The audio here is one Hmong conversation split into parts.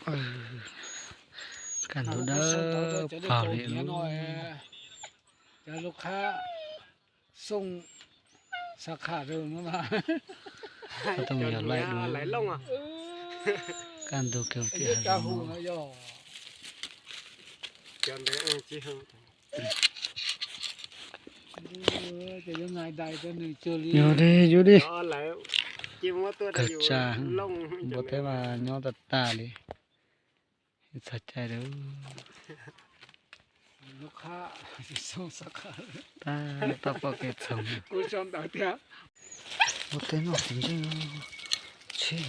Kaj ntug dawb paug li. Cov lub qhab xoo xab kham rau no na. Koj tau mus yog laij dua. Kaj ntug kiag tiag. Yog li, yog li. Kawg tsa, npua teb mas nyob tag tag li. Txog caij lawm. Tab tom pom kev txhoov. Ua tej noj tsis ntsej.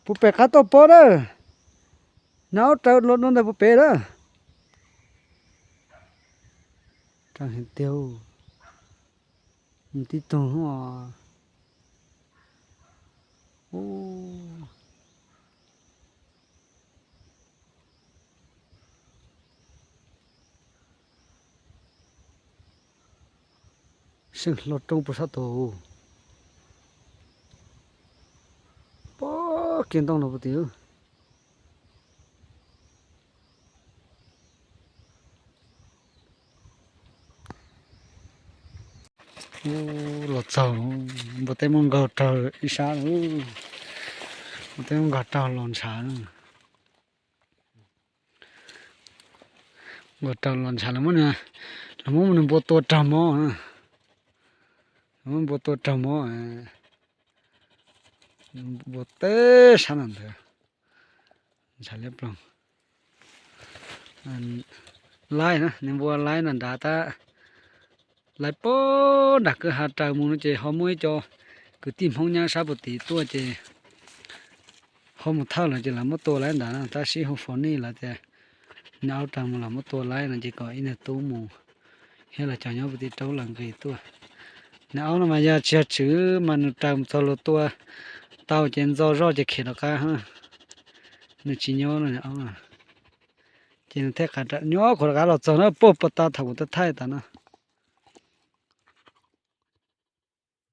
Puag pem qab toj pob na. Nab aub raws los no ntawm puag pem na. Raws heev tiag. Tib tug os. Seem hlo roob puag sab tod. Pob kiag ntoo no puag tim. Los txog, npua teb muab nkaug raug ib sab. Npua teb muab nkaug raug los ntshav. Nkaug raug los ntshav, lawv muab, lawv muab nws npua tua raug mob. Lawv muab npua tua raug mob. Npua teb sab no ntawd. Ntshav liab ploog. Laib na, nws npua laib na nrad tab. Laib pob nram kwj ha raws mus no ces ho muaj ib co kwv tij Hmoob nyab sab puag tid tuaj ces ho mus thawj lawm ces lawv muab tua laib ntawd na, tab sis hu fo nej lawv tias nws aub raws mus los muab tua laib no ces kom ib niag tub mus thiab los cov nyob puag tim roob los nqis tuaj. Nws aub no mas yog tsis yog tswv mas nws raws mus txog lawv tua tau ces ntxo zoj ces khiav rov qab. Nws tsis nyob no aub. Ces nws thiaj nyob khuav rov qab los txog na, puag puag ta thaum kuv thaij tas no.